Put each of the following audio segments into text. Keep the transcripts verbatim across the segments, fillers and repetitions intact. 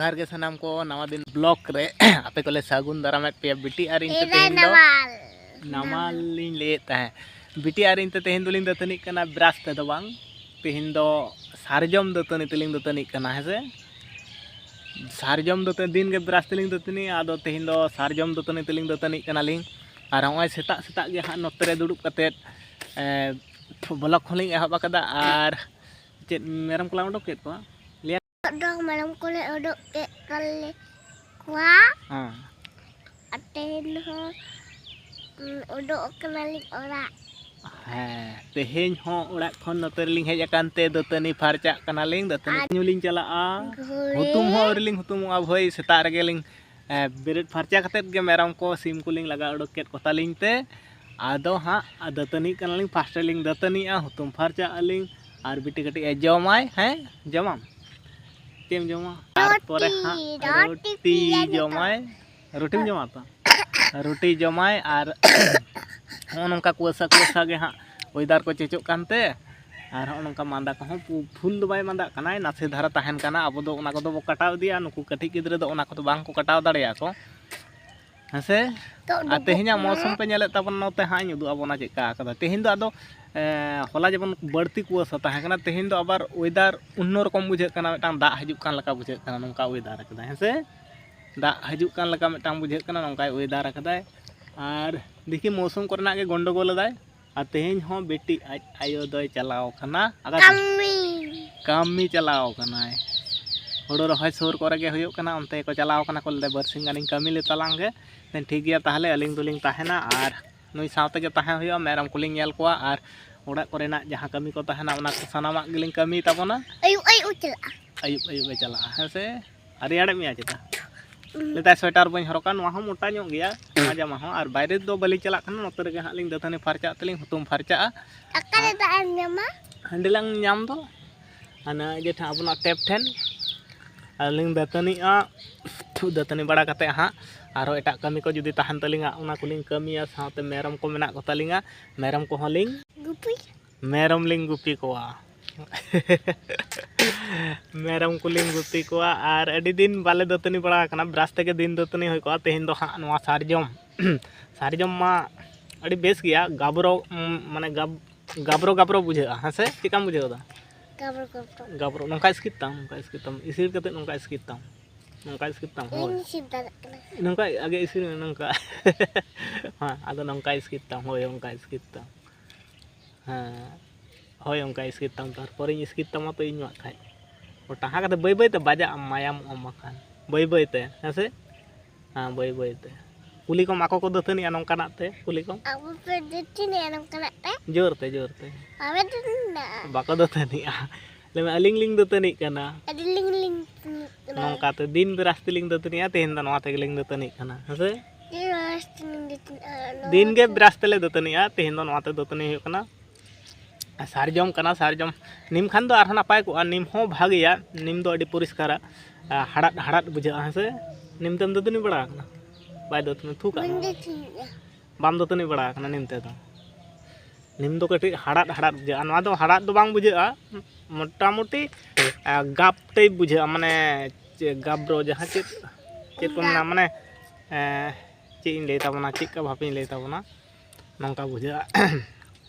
ᱡᱚᱦᱟᱨ ᱜᱮ ᱥᱟᱱᱟᱢ ᱠᱚ, ᱱᱟᱣᱟ ᱫᱤᱱ ᱵᱞᱚᱜ ᱨᱮ ᱟᱯᱮ ᱠᱚᱞᱮ ᱥᱟᱹᱜᱩᱱ ᱫᱟᱨᱟᱢᱮᱫ ᱯᱮᱭᱟ᱾ ᱵᱤᱴᱤ ᱟᱨ ᱤᱧ ᱛᱮ ᱛᱮᱦᱮᱧ ᱫᱚ ᱱᱟᱢᱟᱞ ᱞᱤᱧ ᱞᱟᱹᱭᱮᱫ ᱛᱟᱦᱮᱸᱫ, ᱵᱤᱴᱤ ᱟᱨ ᱤᱧ ᱛᱮ ᱛᱮᱦᱮᱧ ᱫᱚᱞᱤᱧ ᱫᱟᱹᱛᱟᱹᱱᱤᱜ ᱠᱟᱱᱟ ᱵᱨᱟᱥ ᱛᱮᱫᱚ ᱵᱟᱝ, ᱛᱮᱦᱮᱧ ᱫᱚ ᱥᱟᱨᱡᱚᱢ ᱫᱟᱹᱛᱟᱹᱱᱤ ᱛᱮᱞᱤᱧ ᱫᱟᱹᱛᱟᱹᱱᱤᱜ ᱠᱟᱱᱟ᱾ ᱦᱮᱸ ᱥᱮ, ᱥᱟᱨᱡᱚᱢ ᱫᱟᱹᱛᱟᱹᱱᱤ, ᱫᱤᱱ ᱜᱮ ᱵᱨᱟᱥ ᱛᱮᱞᱤᱧ ᱫᱟᱹᱛᱟᱹᱱᱤᱜᱼᱟ, ᱟᱫᱚ ᱛᱮᱦᱮᱧ ᱫᱚ ᱥᱟᱨᱡᱚᱢ ᱫᱟᱹᱛᱟᱹᱱᱤ ᱛᱮᱞᱤᱧ ᱫᱟᱹᱛᱟᱹᱱᱤᱜ ᱠᱟᱱᱟᱞᱤᱧ᱾ ᱟᱨ ᱱᱚᱜᱼᱚᱭ ᱥᱮᱛᱟᱜ ᱥᱮᱛᱟᱜ ᱜᱮ ᱦᱟᱸᱜ ᱱᱚᱛᱮ ᱨᱮ ᱫᱩᱲᱩᱵ ᱠᱟᱛᱮᱫ ᱵᱞᱚᱜ ᱦᱚᱸᱞᱤᱧ ᱮᱦᱚᱵ ᱟᱠᱟᱫᱟ᱾ ᱟᱨ ᱪᱮᱫ ᱢᱮᱨᱚᱢ ᱠᱚᱞᱟᱝ ᱩᱰᱩᱠ ᱠᱮᱫ ᱠᱚᱣᱟ? ᱫᱚ ᱢᱮᱨᱚᱢ ᱠᱚᱞᱮ ᱩᱰᱩᱠ ᱠᱮᱫ ᱠᱚᱣᱟ᱾ ᱦᱮᱸ᱾ ᱟᱨ ᱛᱮᱦᱮᱧ ᱦᱚᱸ, ᱩᱰᱩᱠ ᱠᱟᱱᱟᱞᱤᱧ ᱚᱲᱟᱜ᱾ ᱦᱮᱸ, ᱛᱮᱦᱮᱧ ᱦᱚᱸ ᱚᱲᱟᱜ ᱠᱷᱚᱱ ᱱᱚᱛᱮ ᱨᱮᱞᱤᱧ ᱦᱮᱡ ᱟᱠᱟᱱ ᱛᱮ ᱫᱟᱹᱛᱟᱹᱱᱤ ᱯᱷᱟᱨᱪᱟᱜ ᱠᱟᱱᱟᱞᱤᱧ, ᱫᱟᱹᱛᱟᱹᱱᱤ ᱟᱨ ᱧᱩ ᱞᱤᱧ ᱪᱟᱞᱟᱜᱼᱟ᱾ ᱜᱷᱩᱨᱮ᱾ ᱦᱩᱛᱩᱢ ᱦᱚᱸ ᱟᱹᱣᱨᱤ ᱞᱤᱧ ᱦᱩᱛᱩᱢᱚᱜᱼᱟ ᱵᱷᱟᱹᱭ, ᱥᱮᱛᱟᱜ ᱨᱮᱜᱮ ᱞᱤᱧ ᱮ, ᱵᱮᱨᱮᱫ ᱯᱷᱟᱨᱪᱟ ᱠᱟᱛᱮᱫ ᱜᱮ ᱢᱮᱨᱚᱢ ᱠᱚ, ᱥᱤᱢ ᱠᱚᱞᱤᱧ ᱞᱟᱜᱟ ᱩᱰᱩᱠ ᱠᱮᱫ ᱠᱚᱛᱟᱞᱤᱧ ᱛᱮ, ᱟᱫᱚ ᱦᱟᱸᱜ ᱫᱟᱹᱛᱟᱹᱱᱤᱜ ᱠᱟᱱᱟᱞᱤᱧ᱾ ᱯᱷᱟᱥᱴ ᱨᱮᱞᱤᱧ ᱫᱟᱹᱛᱟᱹᱱᱤᱜᱼᱟ, ᱦᱩᱛᱩᱢ ᱯᱷᱟᱨᱪᱟᱜ ᱟᱹᱞᱤᱧ, ᱟᱨ ᱵᱤᱴᱤ ᱠᱟᱹᱴᱤᱡ ᱮ ᱡᱚᱢᱟᱭ᱾ ᱦᱮᱸ, ᱡᱚᱢᱟᱢ? ᱪᱮᱫ ᱮᱢ ᱡᱚᱢᱟ? ᱛᱟᱨᱯᱚᱨᱮ ᱦᱟᱸᱜ ᱨᱩᱴᱤ ᱨᱩᱴᱤ ᱯᱤᱭᱟ ᱡᱚᱛᱚ᱾ ᱡᱚᱢᱟᱭ, ᱨᱩᱴᱤᱢ ᱡᱚᱢᱟ ᱛᱚ? ᱨᱩᱴᱤ ᱡᱚᱢᱟᱭ᱾ ᱟᱨ ᱱᱚᱜᱼᱚ ᱱᱚᱝᱠᱟ ᱠᱩᱣᱟᱹᱥᱟ ᱠᱩᱣᱟᱹᱥᱟ ᱜᱮ ᱦᱟᱸᱜ ᱚᱭᱮᱫᱟᱨ ᱠᱚ ᱪᱮᱧᱡᱚᱜ ᱠᱟᱱᱛᱮ, ᱟᱨ ᱦᱚᱸᱜᱼᱚ ᱱᱚᱝᱠᱟ ᱢᱟᱸᱫᱟ ᱠᱚᱦᱚᱸ ᱯᱷᱩ-, ᱯᱷᱩᱞ ᱫᱚ ᱵᱟᱭ ᱢᱟᱸᱫᱟᱜ ᱠᱟᱱᱟᱭ, ᱱᱟᱥᱮ ᱫᱷᱟᱨᱟ ᱛᱟᱦᱮᱱ ᱠᱟᱱᱟ᱾ ᱟᱵᱚ ᱫᱚ ᱚᱱᱟ ᱠᱚᱫᱚ ᱵᱚ ᱠᱟᱴᱟᱣ ᱤᱫᱤᱭᱟ, ᱱᱩᱠᱩ ᱠᱟᱹᱴᱤᱡ ᱜᱤᱫᱽᱨᱟᱹ ᱫᱚ ᱚᱱᱟ ᱠᱚᱫᱚ ᱵᱟᱝ ᱠᱚ ᱠᱟᱴᱟᱣ ᱫᱟᱲᱮᱭᱟᱜᱼᱟ ᱠᱚ, ᱦᱮᱸ ᱥᱮ? ᱛᱚ ᱟᱨ ᱩᱰᱩᱠᱚᱜ ᱛᱮᱦᱮᱧᱟᱜ ᱠᱟᱱᱟ᱾ ᱢᱳᱥᱩᱢ ᱯᱮ ᱧᱮᱞᱮᱫ ᱛᱟᱵᱚᱱᱟ, ᱱᱚᱛᱮ ᱦᱟᱸᱜ ᱤᱧ ᱩᱫᱩᱜ ᱟᱵᱚᱱᱟ ᱪᱮᱫ ᱞᱮᱠᱟ ᱠᱟᱫᱟ᱾ ᱛᱮᱦᱮᱧ ᱫᱚ ᱟᱫᱚ, ᱮᱸ, ᱦᱚᱞᱟ ᱡᱮᱢᱚᱱ ᱵᱟᱹᱲᱛᱤ ᱠᱩᱣᱟᱹᱥᱟ ᱛᱟᱦᱮᱸ ᱠᱟᱱᱟ, ᱛᱮᱦᱮᱧ ᱫᱚ ᱟᱵᱟᱨ ᱚᱭᱮᱫᱟᱨ ᱚᱱᱱᱚ ᱨᱚᱠᱚᱢ ᱵᱩᱡᱷᱟᱹᱜ ᱠᱟᱱᱟ, ᱢᱤᱫᱴᱟᱝ ᱫᱟᱜ ᱦᱤᱡᱩᱜ ᱠᱟᱱ ᱞᱮᱠᱟ ᱵᱩᱡᱷᱟᱹᱜ ᱠᱟᱱᱟ, ᱱᱚᱝᱠᱟ ᱚᱭᱮᱫᱟᱨ ᱠᱟᱫᱟᱭ, ᱦᱮᱸ ᱥᱮ? ᱫᱟᱜ ᱦᱤᱡᱩᱜ ᱠᱟᱱ ᱞᱮᱠᱟ ᱢᱤᱫᱴᱟᱝ ᱵᱩᱡᱷᱟᱹᱜ ᱠᱟᱱᱟ, ᱱᱚᱝᱠᱟᱭ ᱚᱭᱮᱫᱟᱨ ᱠᱟᱫᱟᱭ᱾ ᱟᱨ ᱫᱮᱠᱷᱤ ᱢᱳᱥᱩᱢ ᱠᱚᱨᱮᱱᱟᱜ ᱜᱮ ᱜᱚᱱᱰᱚᱜᱳᱞ ᱮᱫᱟᱭ᱾ ᱟᱨ ᱛᱮᱦᱮᱧ ᱦᱚᱸ ᱵᱤᱴᱤ ᱟᱡ ᱟᱭᱳ ᱫᱚᱭ ᱪᱟᱞᱟᱣ ᱠᱟᱱᱟ᱾ ᱚᱠᱟ ᱥᱮᱫ? ᱠᱟᱹᱢᱤ᱾ ᱠᱟᱹᱢᱤ ᱪᱟᱞᱟᱣ ᱠᱟᱱᱟᱭ᱾ ᱦᱳᱲᱳ ᱨᱚᱦᱚᱭ ᱥᱩᱨ ᱠᱚᱨᱮ ᱜᱮ ᱦᱩᱭᱩᱜ ᱠᱟᱱᱟ, ᱚᱱᱛᱮ ᱜᱮᱠᱚ ᱪᱟᱞᱟᱣ ᱠᱟᱱᱟ ᱠᱚ᱾ ᱞᱟᱹᱭᱫᱟ, "ᱵᱟᱨᱥᱤᱧ ᱜᱟᱱᱤᱧ ᱠᱟᱹᱢᱤ ᱞᱮ ᱛᱟᱞᱟᱝ ᱜᱮ᱾" ᱢᱮᱱ, "ᱴᱷᱤᱠ ᱜᱮᱭᱟ, ᱛᱟᱦᱚᱞᱮ ᱟᱹᱞᱤᱧ ᱫᱚᱞᱤᱧ ᱛᱟᱦᱮᱱᱟ ᱟᱨ ᱱᱩᱭ ᱥᱟᱶ ᱛᱮᱜᱮ ᱛᱟᱦᱮᱸ ᱦᱩᱭᱩᱜᱼᱟ, ᱢᱮᱨᱚᱢ ᱠᱚᱞᱤᱧ ᱧᱮᱞ ᱠᱚᱣᱟ ᱟᱨ ᱚᱲᱟᱜ ᱠᱚᱨᱮᱱᱟᱜ ᱡᱟᱦᱟᱸ ᱠᱟᱹᱢᱤ ᱠᱚ ᱛᱟᱦᱮᱱᱟ, ᱚᱱᱟ ᱠᱚ ᱥᱟᱱᱟᱢᱟᱜ ᱜᱮᱞᱤᱧ ᱠᱟᱹᱢᱤ ᱛᱟᱵᱚᱱᱟ᱾" ᱟᱹᱭᱩᱵ ᱟᱹᱭᱩᱵ ᱮ ᱪᱟᱞᱟᱜᱼᱟ᱾ ᱟᱹᱭᱩᱵ ᱟᱹᱭᱩᱵ ᱮ ᱪᱟᱞᱟᱜᱼᱟ, ᱦᱮᱸ ᱥᱮ? ᱟᱨ ᱨᱮᱭᱟᱲᱮᱫ ᱢᱮᱭᱟ ᱪᱮᱛᱟ? ᱦᱩᱸ᱾ ᱞᱮᱫᱟᱭ, ᱥᱳᱭᱮᱴᱟᱨ ᱵᱟᱹᱧ ᱦᱚᱨᱚᱜᱟ, ᱱᱚᱣᱟ ᱦᱚᱸ ᱢᱚᱴᱟ ᱧᱚᱜ ᱜᱮᱭᱟ, ᱱᱚᱣᱟ ᱡᱟᱢᱟ ᱦᱚᱸ᱾ ᱟᱨ ᱵᱟᱭᱨᱮ ᱫᱚ ᱵᱟᱹᱞᱤᱧ ᱪᱟᱞᱟᱜ ᱠᱟᱱᱟ, ᱱᱚᱛᱮ ᱨᱮᱜᱮ ᱦᱟᱸᱜ ᱞᱤᱧ ᱫᱟᱹᱛᱟᱹᱱᱤ ᱯᱷᱟᱨᱪᱟᱜ ᱛᱮᱞᱤᱧ ᱦᱩᱛᱩᱢ ᱯᱷᱟᱨᱪᱟᱜᱼᱟ᱾ ᱚᱠᱟᱨᱮ ᱫᱟᱜ ᱮᱢ ᱧᱟᱢᱟ? ᱦᱟᱸᱰᱮ ᱞᱟᱝ ᱧᱟᱢ ᱫᱚ, ᱦᱟᱱᱟ ᱤᱭᱟᱹ ᱴᱷᱮᱱ, ᱟᱵᱚᱱᱟᱜ ᱴᱮᱯ ᱴᱷᱮᱱ᱾ ᱟᱨ ᱞᱤᱧ ᱫᱟᱹᱛᱟᱹᱱᱤᱜᱼᱟ, ᱫᱟᱹᱛᱟᱹᱱᱤ ᱵᱟᱲᱟ ᱠᱟᱛᱮᱫ ᱦᱟᱸᱜ ᱟᱨᱦᱚᱸ ᱮᱴᱟᱜ ᱠᱟᱹᱢᱤ ᱠᱚ ᱡᱩᱫᱤ ᱛᱟᱦᱮᱱ ᱛᱟᱹᱞᱤᱧᱟ, ᱚᱱᱟ ᱠᱚᱞᱤᱧ ᱠᱟᱹᱢᱤᱭᱟ᱾ ᱥᱟᱶᱛᱮ ᱢᱮᱨᱚᱢ ᱠᱚ ᱢᱮᱱᱟᱜ ᱠᱚᱛᱟᱞᱤᱧᱟ, ᱢᱮᱨᱚᱢ ᱠᱚᱦᱚᱸ ᱞᱤᱧ ᱜᱩᱯᱤ᱾ ᱢᱮᱨᱚᱢ ᱞᱤᱧ ᱜᱩᱯᱤ ᱠᱚᱣᱟ᱾ ᱢᱮᱨᱚᱢ ᱠᱚᱞᱤᱧ ᱜᱩᱯᱤ ᱠᱚᱣᱟ ᱟᱨ ᱟᱹᱰᱤ ᱫᱤᱱ ᱵᱟᱞᱮ ᱫᱟᱹᱛᱟᱹᱱᱤ ᱵᱟᱲᱟ ᱟᱠᱟᱱᱟ᱾ ᱵᱨᱟᱥ ᱛᱮᱜᱮ ᱫᱤᱱ ᱫᱟᱹᱛᱟᱹᱱᱤ ᱦᱩᱭ ᱠᱚᱜᱼᱟ᱾ ᱛᱮᱦᱮᱧ ᱫᱚ ᱦᱟᱸᱜ ᱱᱚᱣᱟ ᱥᱟᱨᱡᱚᱢ ᱥᱟᱨᱡᱚᱢ ᱢᱟ ᱟᱹᱰᱤ ᱵᱮᱥ ᱜᱮᱭᱟ, ᱜᱟᱵᱽᱨᱚ ᱩᱢ, ᱢᱟᱱᱮ ᱜᱟᱵᱽ ᱜᱟᱵᱽᱨᱚ ᱜᱟᱵᱽᱨᱚ ᱵᱩᱡᱷᱟᱹᱜᱼᱟ, ᱦᱮᱸ ᱥᱮ? ᱪᱮᱠᱟᱢ ᱵᱩᱡᱷᱟᱹᱣ ᱮᱫᱟ? ᱜᱟᱵᱽᱨᱚ ᱜᱟᱵᱽᱨᱚ᱾ ᱜᱟᱵᱽᱨᱚ ᱱᱚᱝᱠᱟ ᱤᱥᱠᱤᱨ ᱛᱟᱢ, ᱱᱚᱝᱠᱟ ᱤᱥᱠᱤᱨ ᱛᱟᱢ, ᱤᱥᱤᱲ ᱠᱟᱛᱮ ᱱᱚᱝᱠᱟ ᱤᱥᱠᱤᱨ ᱛᱟᱢ, ᱱᱚᱝᱠᱟ ᱤᱥᱠᱤᱨ ᱛᱟᱢ, ᱦᱳᱭ᱾ ᱤᱧ ᱤᱥᱤᱱ ᱫᱟᱲᱮᱭᱟᱜ ᱠᱟᱱᱟ᱾ ᱱᱚᱝᱠᱟ ᱟᱜᱮ ᱤᱥᱤᱱ ᱢᱮ, ᱱᱚᱝᱠᱟ᱾ ᱦᱮᱸ, ᱟᱫᱚ ᱱᱚᱝᱠᱟ ᱤᱥᱠᱤᱨ ᱛᱟᱢ, ᱦᱳᱭ, ᱚᱱᱠᱟ ᱤᱥᱠᱤᱨ ᱛᱟᱢ᱾ ᱦᱮᱸ, ᱦᱳᱭ, ᱚᱱᱠᱟ ᱤᱥᱠᱤᱨ ᱛᱟᱢ, ᱛᱟᱨᱯᱚᱨᱮᱧ ᱤᱥᱠᱤᱨ ᱛᱟᱢᱟ ᱛᱚ ᱤᱧ ᱢᱟ ᱠᱷᱟᱡ᱾ ᱚ, ᱴᱟᱦᱟ ᱠᱟᱛᱮ ᱵᱟᱹᱭ ᱵᱟᱹᱭ ᱛᱮ ᱵᱟᱡᱟᱜ ᱟᱢ, ᱢᱟᱭᱟᱢᱚᱜ ᱟᱢ ᱵᱟᱠᱷᱟᱱ᱾ ᱵᱟᱹᱭ ᱵᱟᱹᱭ ᱛᱮ, ᱦᱮᱸ ᱥᱮ? ᱦᱮᱸ, ᱵᱟᱹᱭ ᱵᱟᱹᱭ ᱛᱮ᱾ ᱠᱩᱞᱤ ᱠᱚᱢ, ᱟᱠᱚ ᱠᱚ ᱫᱟᱹᱛᱟᱹᱱᱤᱜᱼᱟ ᱱᱚᱝᱠᱟᱱᱟᱜ ᱛᱮ, ᱠᱩᱞᱤ ᱠᱚᱢ᱾ ᱟᱵᱚ ᱯᱮ ᱫᱟᱹᱛᱟᱹᱱᱤᱜᱼᱟ ᱱᱚᱝᱠᱟᱱᱟᱜ ᱛᱮ? ᱡᱳᱨ ᱛᱮ, ᱡᱳᱨ ᱛᱮ᱾ ᱟᱵᱚ ᱫᱟᱹᱛᱟᱹᱱᱤᱜᱼᱟ᱾ ᱵᱟᱠᱚ ᱫᱟᱹᱛᱟᱹᱱᱤᱜᱼᱟ᱾ ᱞᱟᱹᱭ ᱢᱮ, "ᱟᱹᱞᱤᱧ ᱞᱤᱧ ᱫᱟᱹᱛᱟᱹᱱᱤᱜ ᱠᱟᱱᱟ᱾" ᱟᱹᱞᱤᱧ ᱞᱤᱧ ᱫᱟᱹᱛᱟᱹᱱᱤᱜ ᱠᱟᱱᱟ᱾ ᱱᱚᱝᱠᱟ ᱛᱮ ᱫᱤᱱ ᱵᱨᱟᱥ ᱛᱮᱞᱤᱧ ᱫᱟᱹᱛᱟᱹᱱᱤᱜᱼᱟ, ᱛᱮᱦᱮᱧ ᱫᱚ ᱱᱚᱣᱟ ᱛᱮᱜᱮᱞᱤᱧ ᱫᱟᱹᱛᱟᱹᱱᱤᱜ ᱠᱟᱱᱟ, ᱦᱮᱸ ᱥᱮ? ᱫᱤᱱ ᱵᱨᱟᱥ ᱛᱮᱞᱤᱧ ᱫᱟᱹᱛᱟᱹᱱᱤᱜᱼᱟ, ᱱᱚᱣᱟ ᱫᱤᱱ ᱜᱮ ᱛᱮ᱾ ᱵᱨᱟᱥ ᱛᱮᱞᱮ ᱫᱟᱹᱛᱟᱹᱱᱤᱜᱼᱟ, ᱛᱮᱦᱮᱧ ᱫᱚ ᱱᱚᱣᱟ ᱛᱮ ᱫᱟᱹᱛᱟᱹᱱᱤ ᱦᱩᱭᱩᱜ ᱠᱟᱱᱟ᱾ ᱥᱟᱨᱡᱚᱢ ᱠᱟᱱᱟ, ᱥᱟᱨᱡᱚᱢ ᱱᱤᱢ ᱠᱷᱟᱱ ᱫᱚ ᱟᱨᱦᱚᱸ ᱱᱟᱯᱟᱭ ᱠᱚᱜᱼᱟ᱾ ᱱᱤᱢ ᱦᱚᱸ ᱵᱷᱟᱜᱮᱭᱟ, ᱱᱤᱢ ᱫᱚ ᱟᱹᱰᱤ ᱯᱚᱨᱤᱥᱠᱟᱨᱟ, ᱟᱨ ᱦᱟᱲᱦᱟᱫ ᱦᱟᱲᱦᱟᱫ ᱵᱩᱡᱷᱟᱹᱜᱼᱟ, ᱦᱮᱸ ᱥᱮ? ᱱᱤᱢ ᱛᱮᱢ ᱫᱟᱹᱛᱟᱹᱱᱤ ᱵᱟᱲᱟ ᱟᱠᱟᱱᱟ? ᱵᱟᱭ ᱫᱟᱹᱛᱟᱹᱱᱤ, ᱛᱷᱩ ᱠᱟᱜ ᱵᱟᱹᱧ ᱢᱮ᱾ ᱫᱟᱹᱛᱟᱹᱱᱤᱜᱼᱟ᱾ ᱵᱟᱢ ᱫᱟᱹᱛᱟᱹᱱᱤ ᱵᱟᱲᱟ ᱟᱠᱟᱱᱟ ᱱᱤᱢ ᱛᱮᱫᱚ? ᱱᱤᱢ ᱫᱚ ᱠᱟᱹᱴᱤᱡ ᱦᱟᱲᱦᱟᱫ ᱦᱟᱲᱦᱟᱫ ᱵᱩᱡᱷᱟᱹᱜᱼᱟ᱾ ᱱᱚᱣᱟ ᱫᱚ ᱦᱟᱲᱦᱟᱫ ᱫᱚ ᱵᱟᱝ ᱵᱩᱡᱷᱟᱹᱜᱼᱟ, ᱢᱚᱴᱟᱢᱩᱴᱤ, ᱟ, ᱜᱟᱵ type ᱵᱩᱡᱷᱟᱹᱜᱼᱟ, ᱢᱟᱱᱮ ᱪᱮᱫ ᱜᱟᱵᱽᱨᱚ, ᱡᱟᱦᱟᱸ ᱪᱮᱫ, ᱪᱮᱫ ᱠᱚ ᱢᱮᱱᱟ, ᱜᱟᱵ᱾ ᱢᱟᱱᱮ, ᱮ, ᱪᱮᱫ ᱤᱧ ᱞᱟᱹᱭ ᱛᱟᱵᱚᱱᱟ, ᱪᱮᱫ ᱞᱮᱠᱟ ᱵᱷᱟᱵᱽ ᱤᱧ ᱞᱟᱹᱭ ᱛᱟᱵᱚᱱᱟ, ᱱᱚᱝᱠᱟ ᱵᱩᱡᱷᱟᱹᱜᱼᱟ᱾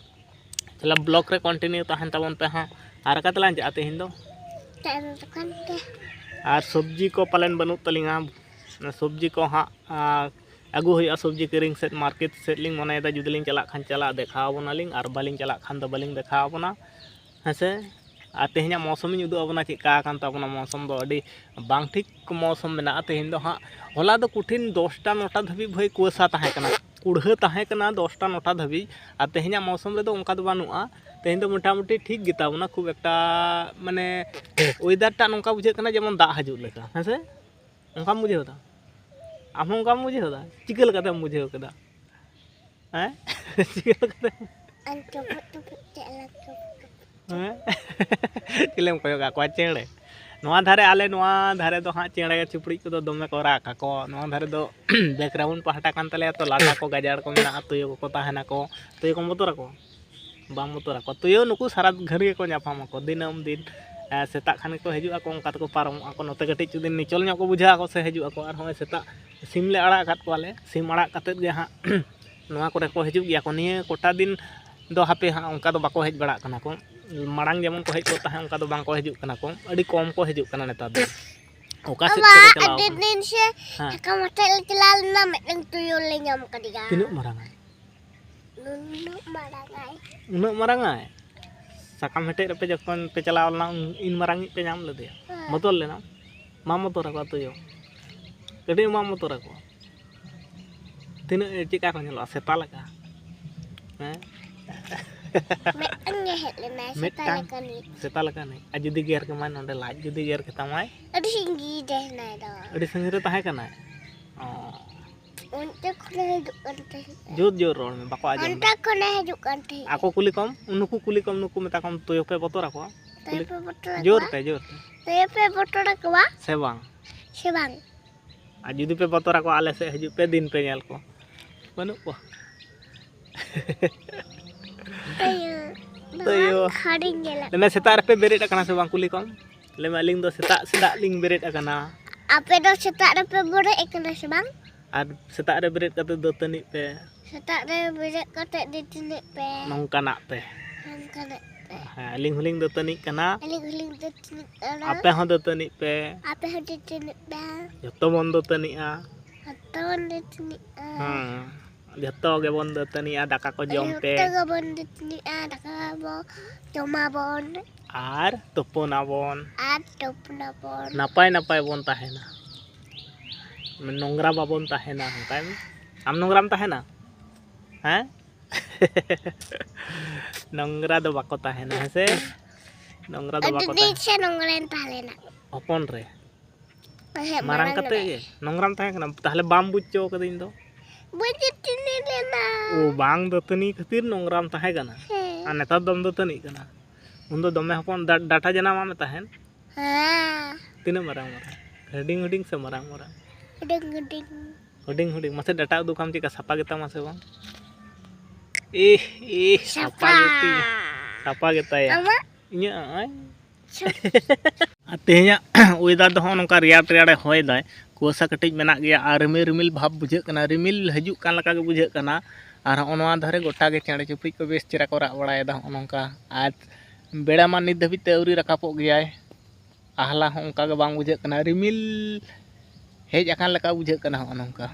ᱛᱟᱦᱞᱮ vlog ᱨᱮ continue ᱛᱟᱦᱮᱱ ᱛᱟᱵᱚᱱ ᱯᱮ ᱦᱟᱸᱜ᱾ ᱟᱨ ᱚᱠᱟ ᱛᱮᱞᱟᱝ ᱪᱟᱞᱟᱜᱼᱟ ᱛᱮᱦᱮᱧ ᱫᱚ? ᱪᱟᱞᱟᱜ ᱫᱚᱠᱟᱱ ᱛᱮ᱾ ᱟᱨ ᱥᱚᱵᱽᱡᱤ ᱠᱚ ᱯᱟᱞᱮᱱ ᱵᱟᱹᱱᱩᱜ ᱛᱟᱹᱞᱤᱧᱟ, ᱥᱚᱵᱽᱡᱤ ᱠᱚ ᱦᱟᱸᱜ, ᱟ, ᱟᱹᱜᱩ ᱦᱩᱭᱩᱜᱼᱟ, ᱥᱚᱵᱽᱡᱤ ᱠᱤᱨᱤᱧ ᱥᱮᱫ, market ᱥᱮᱫ ᱞᱤᱧ ᱢᱚᱱᱮᱭᱮᱫᱟ᱾ ᱡᱩᱫᱤ ᱞᱤᱧ ᱪᱟᱞᱟᱜ ᱠᱷᱟᱱ ᱪᱟᱞᱟᱜ ᱫᱮᱠᱷᱟᱣ ᱟᱵᱚᱱᱟᱞᱤᱧ, ᱟᱨ ᱵᱟᱹᱞᱤᱧ ᱪᱟᱞᱟᱜ ᱠᱷᱟᱱ ᱫᱚ ᱵᱟᱹᱞᱤᱧ ᱫᱮᱠᱷᱟᱣ ᱟᱵᱚᱱᱟ, ᱦᱮᱸ ᱥᱮ? ᱟᱨ ᱛᱮᱦᱮᱧᱟᱜ ᱢᱳᱥᱩᱢᱤᱧ ᱩᱫᱩᱜ ᱟᱵᱚᱱᱟ, ᱪᱮᱫ ᱞᱮᱠᱟ ᱟᱠᱟᱱ ᱛᱟᱵᱚᱱᱟ᱾ ᱢᱳᱥᱩᱢ ᱫᱚ ᱟᱹᱰᱤ ᱵᱟᱝ ᱴᱷᱤᱠ ᱢᱳᱥᱩᱢ ᱢᱮᱱᱟᱜᱼᱟ ᱛᱮᱦᱮᱧ ᱫᱚ ᱦᱟᱸᱜ᱾ ᱦᱚᱞᱟ ᱫᱚ ᱠᱩᱴᱷᱤᱱ ᱫᱚᱥᱴᱟ ᱱᱚᱴᱟ ᱫᱷᱟᱹᱵᱤᱡ ᱵᱷᱟᱹᱭ ᱠᱩᱣᱟᱹᱥᱟ ᱛᱟᱦᱮᱸ ᱠᱟᱱᱟ, ᱠᱩᱲᱦᱟᱹ ᱛᱟᱦᱮᱸ ᱠᱟᱱᱟ ᱫᱚᱥᱴᱟ ᱱᱚᱴᱟ ᱫᱷᱟᱹᱵᱤᱡ, ᱟᱨ ᱛᱮᱦᱮᱧᱟᱜ ᱢᱳᱥᱩᱢ ᱨᱮᱫᱚ ᱚᱱᱠᱟ ᱫᱚ ᱵᱟᱹᱱᱩᱜᱼᱟ᱾ ᱛᱮᱦᱮᱧ ᱫᱚ ᱢᱚᱴᱟᱢᱩᱴᱤ ᱴᱷᱤᱠ ᱜᱮᱛᱟ ᱵᱚᱱᱟ, ᱠᱷᱩᱵ ᱮᱠᱴᱟ ᱢᱟᱱᱮ weather ᱴᱟᱜ ᱱᱚᱝᱠᱟ ᱵᱩᱡᱷᱟᱹᱜ ᱠᱟᱱᱟ ᱡᱮᱢᱚᱱ ᱫᱟᱜ ᱦᱤᱡᱩᱜ ᱞᱮᱠᱟ, ᱦᱮᱸ ᱥᱮ? ᱚᱱᱠᱟᱢ ᱵᱩᱡᱷᱟᱹᱣ ᱮᱫᱟ? ᱟᱢ ᱦᱚᱸ ᱚᱱᱠᱟᱢ ᱵᱩᱡᱷᱟᱹᱣ ᱮᱫᱟ? ᱪᱤᱠᱟᱹ ᱞᱮᱠᱟᱛᱮᱢ ᱵᱩᱡᱷᱟᱹᱣ ᱠᱮᱫᱟ? ᱦᱮᱸ? ᱪᱤᱠᱟᱹ ᱞᱮᱠᱟᱛᱮ? ᱟᱨ ᱪᱚᱯᱚᱫ ᱪᱚᱯᱚᱫ ᱪᱮᱫ ᱞᱮᱠᱟ ᱪᱚᱯᱚᱫ ᱪᱚᱯᱚᱫ? ᱦᱮᱸ? ᱪᱤᱞᱤᱢ ᱠᱚᱭᱚᱜ ᱟᱠᱚᱣᱟ? ᱪᱮᱬᱮ᱾ ᱱᱚᱣᱟ ᱫᱷᱟᱨᱮ, ᱟᱞᱮ ᱱᱚᱣᱟ ᱫᱷᱟᱨᱮ ᱫᱚ ᱦᱟᱸᱜ ᱪᱮᱬᱮ ᱪᱤᱯᱲᱩᱡ ᱠᱚᱫᱚ ᱫᱚᱢᱮ ᱠᱚ ᱨᱟᱜ ᱟᱠᱚ᱾ ᱱᱚᱣᱟ ᱫᱷᱟᱨᱮ ᱫᱚ background ᱯᱟᱦᱴᱟ ᱠᱟᱱ ᱛᱟᱞᱮᱭᱟ ᱛᱚ, ᱞᱟᱴᱟ ᱠᱚ ᱜᱟᱡᱟᱲ ᱠᱚ ᱢᱮᱱᱟᱜᱼᱟ, ᱛᱩᱭᱩ ᱠᱚᱠᱚ ᱛᱟᱦᱮᱱᱟᱠᱚ᱾ ᱛᱩᱭᱩ ᱠᱚᱢ ᱵᱚᱛᱚᱨ ᱟᱠᱚᱣᱟ? ᱵᱟᱢ ᱵᱚᱛᱚᱨ ᱟᱠᱚᱣᱟ᱾ ᱛᱩᱭᱩ ᱱᱩᱠᱩ ᱥᱟᱨᱟ ᱜᱷᱟᱹᱲᱤ ᱜᱮᱠᱚ ᱧᱟᱯᱟᱢ ᱟᱠᱚ, ᱫᱤᱱᱟᱹᱢ ᱫᱤᱱ᱾ ᱮᱸ, ᱥᱮᱛᱟᱜ ᱠᱷᱟᱱ ᱜᱮᱠᱚ ᱦᱤᱡᱩᱜ ᱟᱠᱚ, ᱚᱱᱠᱟ ᱛᱮᱠᱚ ᱯᱟᱨᱚᱢᱚᱜ ᱟᱠᱚ᱾ ᱱᱚᱛᱮ ᱠᱟᱹᱴᱤᱡ ᱡᱩᱫᱤ ᱱᱤᱪᱚᱞ ᱧᱚᱜ ᱠᱚ ᱵᱩᱡᱷᱟᱹᱣ ᱟᱠᱚ ᱥᱮ ᱦᱤᱡᱩᱜ ᱟᱠᱚ᱾ ᱟᱨ ᱦᱚᱸᱜᱼᱚᱭ ᱥᱮᱛᱟᱜ ᱥᱤᱢ ᱞᱮ ᱟᱲᱟᱜ ᱟᱠᱟᱫ ᱠᱚᱣᱟᱞᱮ, ᱥᱤᱢ ᱟᱲᱟᱜ ᱠᱟᱛᱮᱫ ᱜᱮ ᱦᱟᱸᱜ ᱱᱚᱣᱟ ᱠᱚᱨᱮ ᱠᱚ ᱦᱤᱡᱩᱜ ᱜᱮᱭᱟ ᱠᱚ᱾ ᱱᱤᱭᱟᱹ ᱠᱚᱴᱟ ᱫᱤᱱ ᱫᱚ ᱦᱟᱯᱮ ᱦᱟᱸᱜ ᱚᱱᱠᱟ ᱫᱚ ᱵᱟᱠᱚ ᱦᱮᱡ ᱵᱟᱲᱟᱜ ᱠᱟᱱᱟ ᱠᱚ᱾ ᱢᱟᱲᱟᱝ ᱡᱮᱢᱚᱱ ᱠᱚ ᱦᱮᱡ ᱠᱚᱜ ᱛᱟᱦᱮᱸᱫ, ᱚᱱᱠᱟ ᱫᱚ ᱵᱟᱝ ᱠᱚ ᱦᱤᱡᱩᱜ ᱠᱟᱱᱟ ᱠᱚ, ᱟᱹᱰᱤ ᱠᱚᱢ ᱠᱚ ᱦᱤᱡᱩᱜ ᱠᱟᱱᱟ ᱱᱮᱛᱟᱨ ᱫᱚ᱾ ᱚᱠᱟ ᱥᱮᱫ ᱵᱟᱵᱟ, ᱛᱮᱠᱚ ᱪᱟᱞᱟᱣ ᱟᱹᱰᱤ ᱠᱟᱱᱟ? ᱫᱤᱱ ᱥᱮ ᱦᱮᱸ᱾ ᱥᱟᱠᱟᱢ ᱦᱮᱴᱮᱡ ᱞᱮ ᱪᱟᱞᱟᱣ ᱞᱮᱱᱟ, ᱢᱤᱫᱴᱟᱝ ᱛᱩᱭᱩ ᱞᱮ ᱧᱟᱢ ᱠᱮᱫᱮᱭᱟ᱾ ᱛᱤᱱᱟᱹᱜ ᱢᱟᱨᱟᱝ ᱟᱭ? ᱱᱩᱱᱟᱹᱜ ᱢᱟᱨᱟᱝ ᱟᱭ᱾ ᱩᱱᱟᱹᱜ ᱢᱟᱨᱟᱝ ᱟᱭ? ᱥᱟᱠᱟᱢ ᱦᱮᱴᱮᱡ ᱨᱮᱯᱮ ᱡᱚᱠᱷᱚᱱ ᱯᱮ ᱪᱟᱞᱟᱣ ᱞᱮᱱᱟ, ᱩᱱ, ᱤᱱ ᱢᱟᱨᱟᱝ ᱤᱡ ᱯᱮ ᱧᱟᱢ ᱞᱮᱫᱮᱭᱟ? ᱦᱮᱸ᱾ ᱵᱚᱛᱚᱨ ᱞᱮᱱᱟᱢ? ᱵᱟᱢ ᱵᱚᱛᱚᱨ ᱟᱠᱚᱣᱟ ᱛᱩᱭᱩ? ᱠᱟᱹᱴᱤᱡ ᱦᱚᱸ ᱵᱟᱢ ᱵᱚᱛᱚᱨ ᱟᱠᱚᱣᱟ? ᱛᱤᱱᱟᱹᱜ ᱪᱮᱫᱠᱟ ᱠᱚ ᱧᱮᱞᱚᱜᱼᱟ? ᱥᱮᱛᱟ ᱞᱮᱠᱟ? ᱦᱮᱸ? ᱢᱤᱫᱴᱟᱝ ᱜᱮ ᱦᱮᱡ ᱞᱮᱱᱟᱭ, ᱥᱮᱛᱟ ᱢᱤᱫᱴᱟᱝ ᱞᱮᱠᱟᱱᱤᱡ᱾ ᱥᱮᱛᱟ ᱞᱮᱠᱟᱱᱤᱡ᱾ ᱟᱨ ᱡᱩᱫᱤ ᱜᱮᱨ ᱠᱮᱢᱟᱭ ᱱᱚᱰᱮ ᱞᱟᱡ, ᱡᱩᱫᱤ ᱜᱮᱨ ᱠᱮᱛᱟᱢᱟᱭ? ᱟᱹᱰᱤ ᱥᱟᱺᱜᱤᱧ ᱨᱮ ᱦᱮᱱᱟᱭ ᱫᱚ᱾ ᱟᱹᱰᱤ ᱥᱟᱺᱜᱤᱧ ᱨᱮ ᱛᱟᱦᱮᱸ ᱠᱟᱱᱟᱭ? ᱚ᱾ ᱚᱱᱛᱮ ᱠᱷᱚᱱᱮ ᱦᱤᱡᱩᱜ ᱠᱟᱱ ᱛᱟᱦᱮᱸᱫ᱾ ᱡᱳᱨ ᱡᱳᱨ ᱨᱚᱲ ᱢᱮ, ᱵᱟᱠᱚ ᱟᱸᱡᱚᱢ ᱚᱱᱛᱮ ᱫᱟ᱾ ᱠᱷᱚᱱᱮ ᱦᱤᱡᱩᱜ ᱠᱟᱱ ᱛᱟᱦᱮᱸᱫ᱾ ᱟᱠᱚ ᱠᱩᱞᱤ ᱠᱚᱢ, ᱱᱩᱠᱩ ᱠᱩᱞᱤ ᱠᱚᱢ, ᱱᱩᱠᱩ ᱢᱮᱛᱟ ᱠᱚᱢ, ᱛᱩᱭᱩ ᱯᱮ ᱵᱚᱛᱚᱨ ᱟᱠᱚᱣᱟ? ᱛᱩᱭᱩ ᱠᱩᱞᱤ ᱯᱮ ᱵᱚᱛᱚᱨ ᱡᱳᱨ ᱟᱠᱚᱣᱟ? ᱛᱮ, ᱡᱳᱨ ᱛᱮ᱾ ᱛᱩᱭᱩ ᱯᱮ ᱵᱚᱛᱚᱨ ᱟᱠᱚᱣᱟ? ᱥᱮ ᱵᱟᱝ? ᱥᱮ ᱵᱟᱝ? ᱟᱨ ᱡᱩᱫᱤ ᱯᱮ ᱵᱚᱛᱚᱨ ᱟᱠᱚᱣᱟ, ᱟᱞᱮ ᱥᱮᱫ ᱦᱤᱡᱩᱜ ᱯᱮ, ᱫᱤᱱ ᱯᱮ ᱧᱮᱞ ᱠᱚᱣᱟ᱾ ᱵᱟᱹᱱᱩᱜ ᱠᱚᱣᱟ? ᱛᱩᱭᱩ᱾ ᱛᱩᱭᱩ᱾ ᱵᱟᱝ, ᱦᱚᱲᱤᱧ ᱧᱮᱞᱮᱫ ᱞᱟᱹᱭ ᱢᱮ, ᱥᱮᱛᱟᱜ ᱨᱮᱯᱮ ᱵᱮᱨᱮᱫ ᱟᱠᱟᱱᱟ ᱥᱮ ᱵᱟᱝ? ᱠᱩᱞᱤ ᱠᱚᱢ᱾ ᱞᱟᱹᱭ ᱢᱮ, ᱟᱹᱞᱤᱧ ᱫᱚ ᱥᱮᱛᱟᱜ, ᱥᱮᱛᱟᱜ ᱞᱤᱧ ᱵᱮᱨᱮᱫ ᱟᱠᱟᱱᱟ᱾ ᱟᱯᱮ ᱫᱚ ᱥᱮᱛᱟᱜ ᱨᱮᱯᱮ ᱵᱮᱨᱮᱫ ᱟᱠᱟᱱᱟ ᱥᱮ ᱵᱟᱝ? ᱟᱨ ᱥᱮᱛᱟᱜ ᱨᱮ ᱵᱮᱨᱮᱫ ᱠᱟᱛᱮ ᱫᱟᱹᱛᱟᱹᱱᱤᱜ ᱯᱮ᱾ ᱥᱮᱛᱟᱜ ᱨᱮ ᱵᱮᱨᱮᱫ ᱠᱟᱛᱮ ᱫᱟᱹᱛᱟᱹᱱᱤᱜ ᱯᱮ᱾ ᱱᱚᱝᱠᱟᱱᱟᱜ ᱯᱮ᱾ ᱱᱚᱝᱠᱟᱱᱟᱜ ᱯᱮ᱾ ᱦᱮᱸ, ᱟᱹᱞᱤᱧ ᱦᱚᱸᱞᱤᱧ ᱫᱟᱹᱛᱟᱹᱱᱤᱜ ᱠᱟᱱᱟ᱾ ᱟᱹᱞᱤᱧ ᱦᱚᱸᱞᱤᱧ ᱫᱟᱹᱛᱟᱹᱱᱤᱜ ᱠᱟᱱᱟ᱾ ᱟᱯᱮ ᱦᱚᱸ ᱫᱟᱹᱛᱟᱹᱱᱤᱜ ᱯᱮ᱾ ᱟᱯᱮ ᱦᱚᱸ ᱫᱟᱹᱛᱟᱹᱱᱤᱜ ᱯᱮ᱾ ᱡᱚᱛᱚ ᱵᱚᱱ ᱫᱟᱹᱛᱟᱹᱱᱤᱜᱼᱟ᱾ ᱡᱚᱛᱚ ᱵᱚᱱ ᱫᱟᱹᱛᱟᱹᱱᱤᱜᱼᱟ᱾ ᱦᱮᱸ, ᱡᱚᱛᱚ ᱜᱮᱵᱚᱱ ᱫᱟᱹᱛᱟᱹᱱᱤᱜᱼᱟ, ᱫᱟᱠᱟ ᱠᱚ ᱡᱚᱢ ᱯᱮ᱾ ᱡᱚᱛᱚ ᱜᱮᱵᱚᱱ ᱫᱟᱹᱛᱟᱹᱱᱤᱜᱼᱟ, ᱫᱟᱠᱟ ᱵᱚ ᱡᱚᱢᱟᱵᱚᱱ᱾ ᱟᱨ ᱛᱩᱯᱩᱱᱟᱵᱚᱱ᱾ ᱟᱨ ᱛᱩᱯᱩᱱᱟᱵᱚᱱ᱾ ᱱᱟᱯᱟᱭ ᱱᱟᱯᱟᱭ ᱵᱚᱱ ᱛᱟᱦᱮᱱᱟ, ᱱᱚᱝᱨᱟ ᱵᱟᱵᱚᱱ ᱛᱟᱦᱮᱱᱟ᱾ ᱚᱱᱠᱟᱭ ᱢᱮ, ᱟᱢ ᱱᱚᱝᱨᱟᱢ ᱛᱟᱦᱮᱱᱟ? ᱦᱮᱸ? ᱱᱚᱝᱨᱟ ᱫᱚ ᱵᱟᱠᱚ ᱛᱟᱦᱮᱱᱟ, ᱦᱮᱸ ᱥᱮ? ᱱᱚᱝᱨᱟ ᱫᱚ ᱟᱹᱰᱤ ᱵᱟᱠᱚ ᱫᱤᱱ ᱛᱟᱦᱮᱱᱟ᱾ ᱥᱮ ᱱᱚᱝᱨᱟᱧ ᱛᱟᱦᱮᱸ ᱞᱮᱱᱟ᱾ ᱦᱚᱯᱚᱱ ᱨᱮ? ᱦᱮᱸ, ᱢᱟᱨᱟᱝ ᱢᱟᱨᱟᱝ ᱠᱟᱛᱮ ᱨᱮ᱾ ᱜᱮ ᱱᱚᱝᱨᱟᱢ ᱛᱟᱦᱮᱸ ᱠᱟᱱᱟ? ᱛᱟᱦᱞᱮ ᱵᱟᱢ ᱵᱩᱡᱽ ᱦᱚᱪᱚ ᱠᱟᱹᱫᱟᱹᱧ ᱫᱚ᱾ ᱵᱟᱹᱧ ᱫᱟᱹᱛᱟᱹᱱᱤ ᱞᱮᱱᱟ᱾ ᱳ, ᱵᱟᱝ ᱫᱟᱹᱛᱟᱹᱱᱤ ᱠᱷᱟᱹᱛᱤᱨ ᱱᱚᱝᱨᱟᱢ ᱛᱟᱦᱮᱸ ᱠᱟᱱᱟ᱾ ᱦᱮᱸ᱾ ᱟᱨ ᱱᱮᱛᱟᱨ ᱫᱚᱢ ᱫᱟᱹᱛᱟᱹᱱᱤᱜ ᱠᱟᱱᱟ? ᱩᱱᱫᱚ ᱫᱚᱢᱮ ᱦᱚᱯᱚᱱ ᱰᱟ-, ᱰᱟᱴᱟ ᱡᱟᱱᱟᱢ ᱟᱢᱮ ᱛᱟᱦᱮᱸᱱ᱾ ᱦᱮᱸ᱾ ᱛᱤᱱᱟᱹᱜ ᱢᱟᱨᱟᱝ ᱢᱟᱨᱟᱝ? ᱦᱩᱰᱤᱧ ᱦᱩᱰᱤᱧ ᱥᱮ ᱢᱟᱨᱟᱝ ᱢᱟᱨᱟᱝ? ᱦᱩᱰᱤᱧ ᱦᱩᱰᱤᱧ᱾ ᱦᱩᱰᱤᱧ ᱦᱩᱰᱤᱧ᱾ ᱢᱟᱥᱮ ᱰᱟᱴᱟ ᱩᱫᱩᱜ ᱟᱢ, ᱪᱮᱫᱠᱟ ᱥᱟᱯᱷᱟ ᱜᱮᱛᱟᱢᱟ ᱥᱮ ᱵᱟᱝ? ᱤᱦ, ᱤᱦ, ᱥᱟᱯᱷᱟ ᱜᱮᱛᱤᱧᱟ᱾ ᱥᱟᱯᱷᱟ ᱜᱮᱛᱟᱭᱟ᱾ ᱟᱢᱟᱜ? ᱤᱧᱟᱹᱜ ᱱᱚᱜᱼᱚᱭ᱾ ᱟᱨ ᱛᱮᱦᱮᱧᱟᱜ ᱚᱭᱮᱫᱟᱨ ᱫᱚ ᱦᱚᱸᱜᱼᱚ ᱱᱚᱝᱠᱟ ᱨᱮᱭᱟᱲ ᱨᱮᱭᱟᱲᱮ ᱦᱚᱭ ᱫᱟᱭ᱾ ᱠᱩᱣᱟᱥᱟ ᱠᱟᱹᱴᱤᱡ ᱢᱮᱱᱟᱜ ᱜᱮᱭᱟ ᱟᱨ ᱨᱤᱢᱤᱞ ᱨᱤᱢᱤᱞ ᱵᱷᱟᱵᱽ ᱵᱩᱡᱷᱟᱹᱜ ᱠᱟᱱᱟ, ᱨᱤᱢᱤᱞ ᱦᱤᱡᱩᱜ ᱠᱟᱱ ᱞᱮᱠᱟ ᱜᱮ ᱵᱩᱡᱷᱟᱹᱜ ᱠᱟᱱᱟ᱾ ᱟᱨ ᱦᱚᱸᱜᱼᱚ ᱱᱚᱣᱟ ᱫᱷᱟᱨᱮ ᱜᱚᱴᱟ ᱜᱮ ᱪᱮᱬᱮ ᱪᱤᱯᱨᱩᱡ ᱠᱚ ᱵᱮᱥ ᱪᱮᱦᱨᱟ ᱠᱚ ᱨᱟᱜ ᱵᱟᱲᱟᱭᱮᱫᱟ ᱦᱚᱸᱜᱼᱚ ᱱᱚᱝᱠᱟ᱾ ᱟᱨ ᱵᱮᱲᱟ ᱢᱟ ᱱᱤᱛ ᱫᱷᱟᱹᱵᱤᱡ ᱛᱮ ᱟᱹᱣᱨᱤ ᱨᱟᱠᱟᱵᱚᱜ ᱜᱮᱭᱟᱭ᱾ ᱟᱦᱞᱟ ᱦᱚᱸ ᱚᱱᱠᱟ ᱜᱮ ᱵᱟᱝ ᱵᱩᱡᱷᱟᱹᱜ ᱠᱟᱱᱟ, ᱨᱤᱢᱤᱞ ᱦᱮᱡ ᱟᱠᱟᱱ ᱞᱮᱠᱟ ᱵᱩᱡᱷᱟᱹᱜ ᱠᱟᱱᱟ ᱦᱚᱸᱜᱼᱚ ᱱᱚᱝᱠᱟ᱾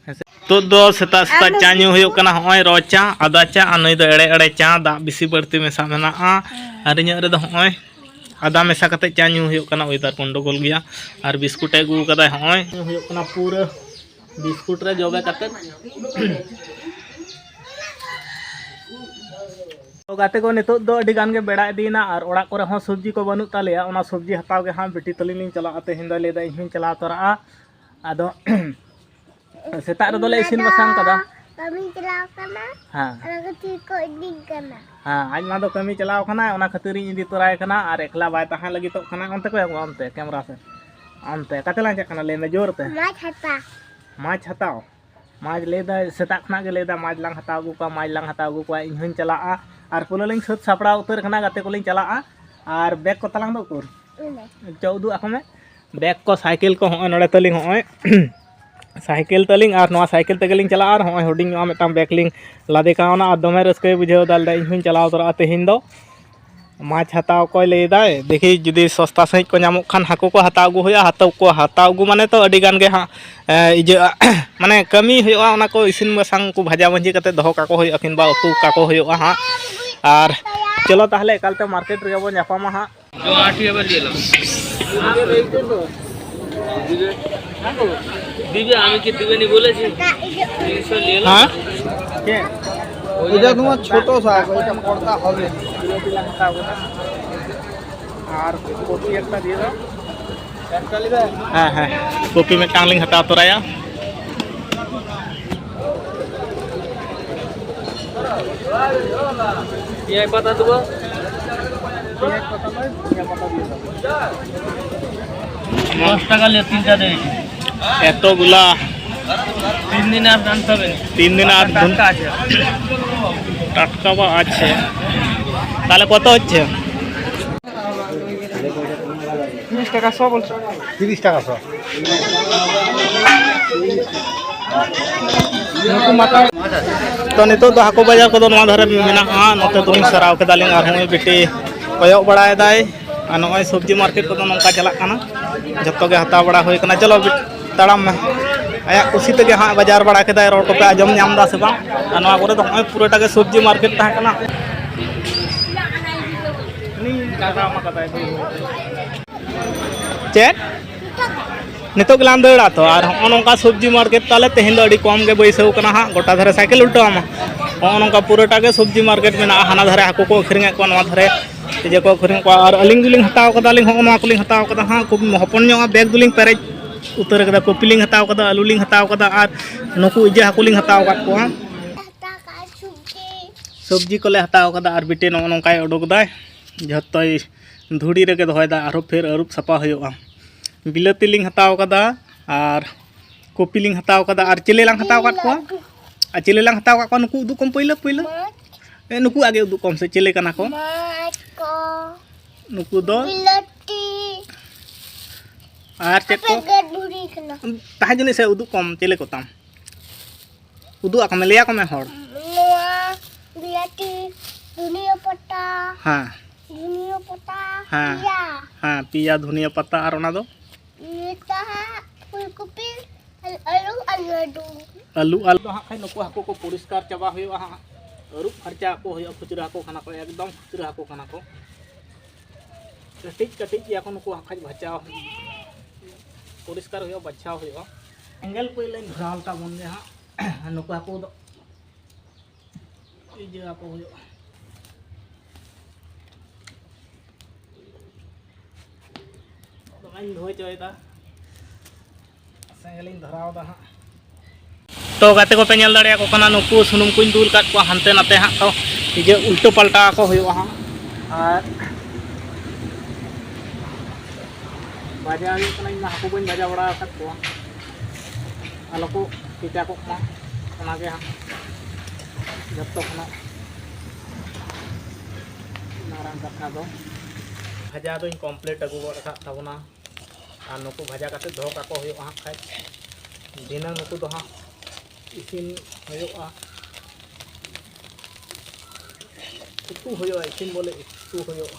ᱦᱮᱸ ᱥᱮ? ᱱᱤᱛᱚᱜ ᱫᱚ ᱥᱮᱛᱟᱜ ᱥᱮᱛᱟᱜ ᱪᱟ ᱧᱩ ᱦᱩᱭᱩᱜ ᱠᱟᱱᱟ, ᱦᱚᱸᱜᱼᱚᱭ ᱨᱚ ᱪᱟ, ᱟᱫᱟ ᱪᱟ, ᱟᱨ ᱱᱩᱭ ᱫᱚ ᱮᱲᱮ ᱮᱲᱮ ᱪᱟ, ᱫᱟᱜ ᱵᱮᱥᱤ ᱵᱟᱹᱲᱛᱤ ᱢᱮᱥᱟ ᱢᱮᱱᱟᱜᱼᱟ᱾ ᱟᱨ ᱤᱧᱟᱹᱜ ᱨᱮᱫᱚ ᱦᱚᱸᱜᱼᱚᱭ ᱟᱫᱟ ᱢᱮᱥᱟ ᱠᱟᱛᱮ ᱪᱟ ᱧᱩ ᱦᱩᱭᱩᱜ ᱠᱟᱱᱟ, ᱚᱭᱮᱫᱟᱨ ᱜᱚᱱᱰᱚᱜᱳᱞ ᱜᱮᱭᱟ᱾ ᱟᱨ ᱵᱤᱥᱠᱩᱴ ᱮ ᱟᱹᱜᱩ ᱠᱟᱫᱟᱭ, ᱦᱚᱸᱜᱼᱚᱭ ᱧᱩ ᱦᱩᱭᱩᱜ ᱠᱟᱱᱟ ᱯᱩᱨᱟᱹ ᱵᱤᱥᱠᱩᱴ ᱨᱮ ᱡᱚᱵᱮ ᱠᱟᱛᱮ᱾ ᱛᱚ ᱜᱟᱛᱮ ᱠᱚ, ᱱᱤᱛᱚᱜ ᱫᱚ ᱟᱹᱰᱤ ᱜᱟᱱ ᱜᱮ ᱵᱮᱲᱟ ᱤᱫᱤᱭᱮᱱᱟ ᱟᱨ ᱚᱲᱟᱜ ᱠᱚᱨᱮ ᱦᱚᱸ ᱥᱚᱵᱽᱡᱤ ᱠᱚ ᱵᱟᱹᱱᱩᱜ ᱛᱟᱞᱮᱭᱟ, ᱚᱱᱟ ᱥᱚᱵᱽᱡᱤ ᱦᱟᱛᱟᱣ ᱜᱮ ᱦᱟᱸᱜ ᱵᱤᱴᱤ ᱛᱟᱹᱞᱤᱧ ᱞᱤᱧ ᱪᱟᱞᱟᱜᱼᱟ᱾ ᱛᱮᱦᱮᱧ ᱫᱚᱭ ᱞᱟᱹᱭᱫᱟ ᱤᱧ ᱦᱚᱸᱧ ᱪᱟᱞᱟᱣ ᱛᱚᱨᱟᱜᱼᱟ᱾ ᱟᱫᱚ ᱥᱮᱛᱟᱜ ᱨᱮᱫᱚᱞᱮ ᱤᱥᱤᱱ ᱵᱟᱥᱟᱝ ᱠᱟᱫᱟ᱾ ᱠᱟᱹᱢᱤ ᱪᱟᱞᱟᱣ ᱠᱟᱱᱟ᱾ ᱦᱮᱸ᱾ ᱟᱨ ᱠᱟᱹᱴᱤᱡ ᱠᱚ ᱤᱫᱤ ᱠᱟᱱᱟ᱾ ᱦᱮᱸ, ᱟᱡ ᱢᱟ ᱫᱚ ᱠᱟᱹᱢᱤ ᱪᱟᱞᱟᱣ ᱠᱟᱱᱟᱭ, ᱚᱱᱟ ᱠᱷᱟᱹᱛᱤᱨ ᱤᱧ ᱤᱫᱤ ᱛᱚᱨᱟᱭ ᱠᱟᱱᱟ ᱟᱨ ᱮᱠᱞᱟ ᱵᱟᱭ ᱛᱟᱦᱮᱸ ᱞᱟᱹᱜᱤᱫᱚᱜ ᱠᱟᱱᱟ᱾ ᱚᱱᱛᱮ ᱠᱚᱭᱚᱜ ᱢᱮ, ᱚᱱᱛᱮ ᱠᱮᱢᱨᱟ ᱥᱮᱫ, ᱚᱱᱛᱮ ᱚᱠᱟ ᱛᱮᱞᱟᱝ ᱪᱟᱜ ᱠᱟᱱᱟ ᱞᱟᱹᱭ ᱢᱮ ᱡᱳᱨ ᱛᱮ? ᱢᱟᱪᱷ ᱦᱟᱛᱟᱣ᱾ ᱢᱟᱪᱷ ᱦᱟᱛᱟᱣ? ᱢᱟᱪᱷ ᱞᱟᱹᱭ ᱫᱟᱭ, ᱥᱮᱛᱟᱜ ᱠᱷᱚᱱᱟᱜ ᱜᱮ ᱞᱟᱹᱭ ᱫᱟ, "ᱢᱟᱪᱷ ᱞᱟᱝ ᱦᱟᱛᱟᱣ ᱟᱹᱜᱩ ᱠᱚᱣᱟ, ᱢᱟᱪᱷ ᱞᱟᱝ ᱦᱟᱛᱟᱣ ᱟᱹᱜᱩ ᱠᱚᱣᱟ, ᱤᱧ ᱦᱚᱸᱧ ᱪᱟᱞᱟᱜᱼᱟ᱾" ᱟᱨ ᱯᱩᱨᱟᱹ ᱞᱤᱧ ᱥᱟᱹᱛ ᱥᱟᱯᱲᱟᱣ ᱩᱛᱟᱹᱨ ᱠᱟᱱᱟ, ᱜᱟᱛᱮ ᱠᱚᱞᱤᱧ ᱪᱟᱞᱟᱜᱼᱟ᱾ ᱟᱨ ᱵᱮᱜᱽ ᱠᱚ ᱛᱟᱞᱟᱝ ᱫᱚ ᱩᱠᱩᱨ? ᱚᱸᱰᱮ᱾ ᱪᱚ, ᱩᱫᱩᱜ ᱟᱠᱚ ᱢᱮ᱾ ᱵᱮᱜᱽ ᱠᱚ, ᱥᱟᱭᱠᱮᱞ ᱠᱚ, ᱦᱚᱸᱜᱼᱚᱭ ᱱᱚᱰᱮ ᱛᱟᱹᱞᱤᱧ, ᱦᱚᱸᱜᱼᱚᱭ ᱥᱟᱭᱠᱮᱞ ᱛᱟᱹᱞᱤᱧ, ᱟᱨ ᱱᱚᱣᱟ ᱥᱟᱭᱠᱮᱞ ᱛᱮᱜᱮᱞᱤᱧ ᱪᱟᱞᱟᱜᱼᱟ᱾ ᱟᱨ ᱦᱚᱸᱜᱼᱚᱭ ᱦᱩᱰᱤᱧ ᱧᱚᱜᱼᱟ ᱢᱤᱫᱴᱟᱝ ᱵᱮᱜᱽ ᱞᱤᱧ ᱞᱟᱫᱮ ᱠᱟᱣᱱᱟ, ᱟᱨ ᱫᱚᱢᱮ ᱨᱟᱹᱥᱠᱟᱹᱭ ᱵᱩᱡᱷᱟᱹᱣ ᱮᱫᱟ, ᱞᱟᱹᱭᱫᱟ, "ᱤᱧ ᱦᱚᱸᱧ ᱪᱟᱞᱟᱣ ᱛᱚᱨᱟᱜᱼᱟ ᱛᱮᱦᱮᱧ ᱫᱚ᱾" ᱢᱟᱪᱷ ᱦᱟᱛᱟᱣ ᱠᱚᱭ ᱞᱟᱹᱭᱫᱟᱭ, ᱫᱮᱠᱷᱤ ᱡᱩᱫᱤ ᱥᱚᱥᱛᱟ ᱥᱟᱺᱦᱤᱡ ᱠᱚ ᱧᱟᱢᱚᱜ ᱠᱷᱟᱱ ᱦᱟᱹᱠᱩ ᱠᱚ ᱦᱟᱛᱟᱣ ᱟᱹᱜᱩ ᱦᱩᱭᱩᱜᱼᱟ᱾ ᱦᱟᱹᱠᱩ ᱠᱚ ᱦᱟᱛᱟᱣ ᱟᱹᱜᱩ ᱢᱟᱱᱮ ᱛᱚ ᱟᱹᱰᱤ ᱜᱟᱱ ᱜᱮ ᱦᱟᱸᱜ, ᱮ, ᱤᱭᱟᱹᱜᱼᱟ, ᱢᱟᱱᱮ ᱠᱟᱹᱢᱤ ᱦᱩᱭᱩᱜᱼᱟ, ᱚᱱᱟ ᱠᱚ ᱤᱥᱤᱱ ᱵᱟᱥᱟᱝ ᱠᱚ ᱵᱷᱟᱡᱟ ᱵᱷᱟᱹᱡᱤ ᱠᱟᱛᱮ ᱫᱚᱦᱚ ᱠᱟᱠᱚ ᱦᱩᱭᱩᱜᱼᱟ, ᱠᱤᱝᱵᱟ ᱩᱛᱩ ᱠᱟᱠᱚ ᱦᱩᱭᱩᱜᱼᱟ ᱦᱟᱸᱜ᱾ ᱟᱨ ᱪᱚᱞᱚ ᱛᱟᱦᱚᱞᱮ ᱮᱠᱟᱞᱛᱮ ᱢᱟᱨᱠᱮᱴ ᱨᱮᱜᱮ ᱵᱚᱱ ᱧᱟᱯᱟᱢᱟ ᱦᱟᱸᱜ᱾ जो आठ ही अभी ले लो। दिव्या, আমি কি দিবে নি বলেছি? তিনশো নিয়ে এলো। হ্যাঁ? ওইটা তোমার ছোট সাইজ, ওইটা বড়টা হবে। আর কপি একটা দিয়ে দাও। হ্যাঁ, হ্যাঁ, কপি ᱢᱤᱫᱴᱟᱝ ᱞᱤᱧ ᱦᱟᱛᱟᱣ ᱛᱚᱨᱟᱭᱟ᱾ ᱯᱮᱸᱭᱟᱡᱽ ᱯᱟᱛᱟ ᱫᱚ? ᱫᱚᱥ ᱴᱟᱠᱟ ᱞᱮ ᱛᱤᱱᱴᱟ ᱫᱮ। এতগুলা। তিন দিন আর রাঁধতে হবে না। তিন দিন আর টাটকা আছে। টাটকা বা আছে। তাহলে কত হচ্ছে? তিরিশ টাকা শ বলছো। তিরিশ টাকা শ। ᱛᱚ, ᱱᱤᱛᱚᱜ ᱫᱚ ᱦᱟᱹᱠᱩ ᱵᱟᱡᱟᱨ ᱠᱚᱫᱚ ᱱᱚᱣᱟ ᱫᱷᱟᱨᱮ ᱢᱮᱱᱟᱜᱼᱟ᱾ ᱱᱚᱛᱮ ᱫᱚᱞᱤᱧ ᱥᱟᱨᱟᱣ ᱠᱮᱫᱟᱞᱤᱧ, ᱟᱨ ᱦᱚᱸᱜᱼᱚᱭ ᱵᱤᱴᱤ ᱠᱚᱭᱚᱜ ᱵᱟᱲᱟᱭᱮᱫᱟᱭ᱾ ᱟᱨ ᱱᱚᱜᱼᱚᱭ ᱥᱚᱵᱽᱡᱤ ᱢᱟᱨᱠᱮᱴ ᱠᱚᱫᱚ ᱱᱚᱝᱠᱟ ᱪᱟᱞᱟᱜ ᱠᱟᱱᱟ, ᱡᱚᱛᱚ ᱜᱮ ᱦᱟᱛᱟᱣ ᱵᱟᱲᱟ ᱦᱩᱭ ᱠᱟᱱᱟ᱾ ᱪᱚᱞᱚ ᱵᱤᱴ-, ᱛᱟᱲᱟᱢ ᱢᱮ᱾ ᱟᱭᱟᱜ ᱠᱩᱥᱤ ᱛᱮᱜᱮ ᱦᱟᱸᱜ ᱵᱟᱡᱟᱨ ᱵᱟᱲᱟ ᱠᱮᱫᱟᱭ, ᱨᱚᱲ ᱠᱚᱯᱮ ᱟᱸᱡᱚᱢ ᱧᱟᱢ ᱮᱫᱟ ᱥᱮ ᱵᱟᱝ? ᱟᱨ ᱱᱚᱣᱟ ᱠᱚᱨᱮ ᱫᱚ ᱱᱚᱜᱼᱚᱭ ᱯᱩᱨᱟᱹᱴᱟ ᱜᱮ ᱥᱚᱵᱽᱡᱤ ᱢᱟᱨᱠᱮᱴ ᱛᱟᱦᱮᱸ ᱠᱟᱱᱟ᱾ ᱪᱮᱫ? ᱱᱤᱛᱚᱜ ᱜᱮᱞᱟᱝ ᱫᱟᱹᱲᱟ ᱛᱚ, ᱟᱨ ᱦᱚᱸᱜᱼᱚ ᱱᱚᱝᱠᱟ ᱥᱚᱵᱽᱡᱤ ᱢᱟᱨᱠᱮᱴ ᱛᱟᱞᱮ ᱛᱮᱦᱮᱧ ᱫᱚ ᱟᱹᱰᱤ ᱠᱚᱢ ᱜᱮ ᱵᱟᱹᱭᱥᱟᱹᱣ ᱠᱟᱱᱟ ᱦᱟᱸᱜ, ᱜᱚᱴᱟ ᱫᱷᱟᱨᱮ ᱥᱟᱭᱠᱮᱞ ᱩᱞᱴᱟᱹᱣ ᱟᱢᱟ᱾ ᱦᱚᱸᱜᱼᱚ ᱱᱚᱝᱠᱟ ᱯᱩᱨᱟᱹᱴᱟ ᱜᱮ ᱥᱚᱵᱽᱡᱤ ᱢᱟᱨᱠᱮᱴ ᱢᱮᱱᱟᱜᱼᱟ, ᱦᱟᱱᱟ ᱫᱷᱟᱨᱮ ᱦᱟᱹᱠᱩ ᱠᱚ ᱟᱹᱠᱷᱨᱤᱧᱮᱫ ᱠᱚᱣᱟ, ᱱᱚᱣᱟ ᱫᱷᱟᱨᱮ ᱛᱮᱡᱮ ᱠᱚ ᱟᱹᱠᱷᱨᱤᱧ ᱠᱚᱣᱟ, ᱟᱨ ᱟᱹᱞᱤᱧ ᱫᱚᱞᱤᱧ ᱦᱟᱛᱟᱣ ᱠᱟᱫᱟ, ᱟᱹᱞᱤᱧ ᱦᱚᱸᱜᱼᱚ ᱱᱚᱣᱟ ᱠᱚᱞᱤᱧ ᱦᱟᱛᱟᱣ ᱠᱟᱫᱟ ᱦᱟᱸᱜ, ᱠᱷᱩᱵ ᱦᱚᱯᱚᱱ ᱧᱚᱜ ᱵᱮᱜᱽ ᱫᱚᱞᱤᱧ ᱯᱮᱨᱮᱡ ᱩᱛᱟᱹᱨ ᱠᱟᱫᱟ᱾ ᱠᱚᱯᱤ ᱞᱤᱧ ᱦᱟᱛᱟᱣ ᱠᱟᱫᱟ, ᱟᱹᱞᱩ ᱞᱤᱧ ᱦᱟᱛᱟᱣ ᱠᱟᱫᱟ, ᱟᱨ ᱱᱩᱠᱩ ᱤᱭᱟᱹ ᱦᱟᱹᱠᱩ ᱞᱤᱧ ᱦᱟᱛᱟᱣ ᱟᱠᱟᱫ ᱠᱚᱣᱟ᱾ ᱥᱚᱵᱽᱡᱤ ᱠᱚᱞᱮ ᱦᱟᱛᱟᱣ ᱠᱟᱫᱟ, ᱟᱨ ᱵᱤᱴᱤ ᱱᱚᱜᱼᱚ ᱱᱚᱝᱠᱟᱭ ᱩᱰᱩᱠ ᱫᱟᱭ, ᱡᱷᱚᱛᱚᱭ ᱫᱷᱩᱲᱤ ᱨᱮᱜᱮ ᱫᱚᱦᱚᱭᱮᱫᱟ, ᱟᱨᱦᱚᱸ ᱯᱷᱮᱨ ᱟᱹᱨᱩᱵ ᱥᱟᱯᱷᱟ ᱦᱩᱭᱩᱜᱼᱟ᱾ ᱵᱤᱞᱟᱹᱛᱤ ᱞᱤᱧ ᱦᱟᱛᱟᱣ ᱠᱟᱫᱟ, ᱟᱨ ᱠᱚᱯᱤ ᱞᱤᱧ ᱦᱟᱛᱟᱣ ᱠᱟᱫᱟ, ᱟᱨ ᱪᱤᱞᱤ ᱞᱟᱝ ᱦᱟᱛᱟᱣ ᱠᱟᱫ ᱠᱚᱣᱟ? ᱟᱨ ᱪᱤᱞᱤ ᱞᱟᱝ ᱦᱟᱛᱟᱣ ᱠᱟᱫ ᱠᱚᱣᱟ? ᱱᱩᱠᱩ ᱩᱫᱩᱜ ᱠᱚᱢ ᱯᱟᱹᱭᱞᱟᱹ ᱯᱟᱹᱭᱞᱟᱹ᱾ ᱢᱟᱪ᱾ ᱮ, ᱱᱩᱠᱩᱣᱟᱜ ᱜᱮ ᱩᱫᱩᱜ ᱠᱚᱢ ᱥᱮ, ᱪᱤᱞᱤ ᱠᱟᱱᱟ ᱠᱚ? ᱢᱟᱪ ᱠᱚ᱾ ᱱᱩᱠᱩ ᱫᱚ? ᱵᱤᱞᱟᱹᱛᱤ᱾ ᱟᱨ ᱪᱮᱫ ᱠᱚ? ᱟᱯᱮ ᱜᱮ ᱫᱷᱩᱲᱤ ᱠᱟᱱᱟ᱾ ᱛᱟᱦᱮᱸ ᱡᱟᱹᱱᱤᱡ ᱥᱮ ᱩᱫᱩᱜ ᱠᱚᱢ, ᱪᱤᱞᱤ ᱠᱚ ᱛᱟᱢ? ᱩᱫᱩᱜ ᱟᱠᱚ ᱢᱮ, ᱞᱟᱹᱭ ᱟᱠᱚ ᱢᱮ ᱦᱚᱲ᱾ ᱱᱚᱣᱟ ᱵᱤᱞᱟᱹᱛᱤ, ᱫᱷᱩᱱᱤᱭᱟᱹ ᱯᱟᱛᱟ᱾ ᱦᱮᱸ᱾ ᱫᱷᱩᱱᱤᱭᱟᱹ ᱯᱟᱛᱟ, ᱦᱮᱸ᱾ ᱯᱮᱭᱟ᱾ ᱦᱮᱸ, ᱯᱮᱭᱟ ᱫᱷᱩᱱᱤᱭᱟᱹ ᱯᱟᱛᱟ, ᱟᱨ ᱚᱱᱟ ᱫᱚ? ᱱᱤᱛᱚᱜ ᱦᱟᱸᱜ ᱯᱷᱩᱞ ᱠᱚᱯᱤ, ᱟᱹᱞᱩ ᱟᱨ ᱞᱟᱹᱰᱩ᱾ ᱟᱹᱞᱩ, ᱟᱹᱞᱩ ᱫᱚ ᱦᱟᱸᱜ ᱠᱷᱟᱡ ᱱᱩᱠᱩ ᱦᱟᱹᱠᱩ ᱠᱚ ᱯᱚᱨᱤᱥᱠᱟᱨ ᱪᱟᱵᱟ ᱦᱩᱭᱩᱜᱼᱟ ᱦᱟᱸᱜ᱾ ᱟᱹᱨᱩᱵ ᱯᱷᱟᱨᱪᱟ ᱟᱠᱚ ᱦᱩᱭᱩᱜᱼᱟ, ᱠᱷᱩᱪᱨᱟᱹ ᱦᱟᱹᱠᱩ ᱠᱟᱱᱟ ᱠᱚ, ᱮᱠᱫᱚᱢ ᱠᱷᱩᱪᱨᱟᱹ ᱦᱟᱹᱠᱩ ᱠᱟᱱᱟ ᱠᱚ᱾ ᱠᱟᱹᱴᱤᱡ ᱠᱟᱹᱴᱤᱡ ᱜᱮᱭᱟ ᱠᱚ ᱱᱩᱠᱩ ᱦᱟᱸᱜ ᱠᱷᱟᱡ ᱵᱟᱪᱷᱟᱣ, ᱯᱚᱨᱤᱥᱠᱟᱨ ᱦᱩᱭᱩᱜᱼᱟ, ᱵᱟᱪᱷᱟᱣ ᱦᱩᱭᱩᱜᱼᱟ᱾ ᱮᱸᱜᱮᱞ ᱯᱟᱹᱭᱞᱟᱹᱧ ᱫᱷᱚᱨᱟᱣ ᱞᱮᱠᱟ ᱵᱚᱱ ᱜᱮ ᱦᱟᱸᱜ᱾ ᱱᱩᱠᱩ ᱦᱟᱹᱠᱩ ᱫᱚ ᱤᱭᱟᱹ ᱟᱠᱚ ᱦᱩᱭᱩᱜᱼᱟ᱾ ᱫᱚᱢᱮᱧ ᱫᱷᱩᱣᱟᱹ ᱦᱚᱪᱚᱭᱮᱫᱟ, ᱥᱮᱸᱜᱮᱞᱤᱧ ᱫᱷᱚᱨᱟᱣ ᱮᱫᱟ ᱦᱟᱸᱜ᱾ ᱛᱚ ᱜᱟᱛᱮ ᱠᱚᱯᱮ ᱧᱮᱞ ᱫᱟᱲᱮᱭᱟᱠᱚ ᱠᱟᱱᱟ, ᱱᱩᱠᱩ ᱥᱩᱱᱩᱢ ᱠᱚᱧ ᱫᱩᱞ ᱠᱟᱫ ᱠᱚᱣᱟ, ᱦᱟᱱᱛᱮ ᱱᱟᱛᱮ ᱦᱟᱸᱜ ᱠᱚ ᱤᱭᱟᱹ ᱩᱞᱴᱟᱹ ᱯᱟᱞᱴᱟ ᱟᱠᱚ ᱦᱩᱭᱩᱜᱼᱟ ᱦᱟᱸᱜ᱾ ᱟᱨ ᱵᱷᱟᱡᱟ ᱦᱩᱭᱩᱜ ᱠᱟᱱᱟ, ᱤᱧ ᱢᱟ ᱦᱟᱹᱠᱩ ᱵᱟᱹᱧ ᱵᱷᱟᱡᱟ ᱵᱟᱲᱟ ᱟᱠᱟᱫ ᱠᱚᱣᱟ, ᱟᱞᱚ ᱠᱚ ᱠᱮᱪᱟ ᱠᱚᱜ ᱢᱟ, ᱚᱱᱟᱜᱮ ᱦᱟᱸᱜ᱾ ᱡᱚᱛᱚ ᱠᱷᱚᱱᱟᱜ ᱢᱟᱨᱟᱝ ᱠᱟᱛᱷᱟ ᱫᱚ ᱵᱷᱟᱡᱟ ᱫᱚᱧ ᱠᱚᱢᱯᱞᱤᱴ ᱟᱹᱜᱩ ᱜᱚᱫ ᱟᱠᱟᱫ ᱛᱟᱵᱚᱱᱟ᱾ ᱟᱨ ᱱᱩᱠᱩ ᱵᱷᱟᱡᱟ ᱠᱟᱛᱮ ᱫᱚᱦᱚ ᱠᱟᱠᱚ ᱦᱩᱭᱩᱜᱼᱟ ᱦᱟᱸᱜ ᱠᱷᱟᱡ᱾ ᱫᱷᱤᱱᱟᱹᱝ ᱱᱩᱠᱩ ᱫᱚ ᱦᱟᱸᱜ ᱤᱥᱤᱱ ᱦᱩᱭᱩᱜᱼᱟ, ᱩᱛᱩ ᱦᱩᱭᱩᱜᱼᱟ, ᱤᱥᱤᱱ ᱵᱚᱞᱮ ᱩᱛᱩ ᱦᱩᱭᱩᱜᱼᱟ᱾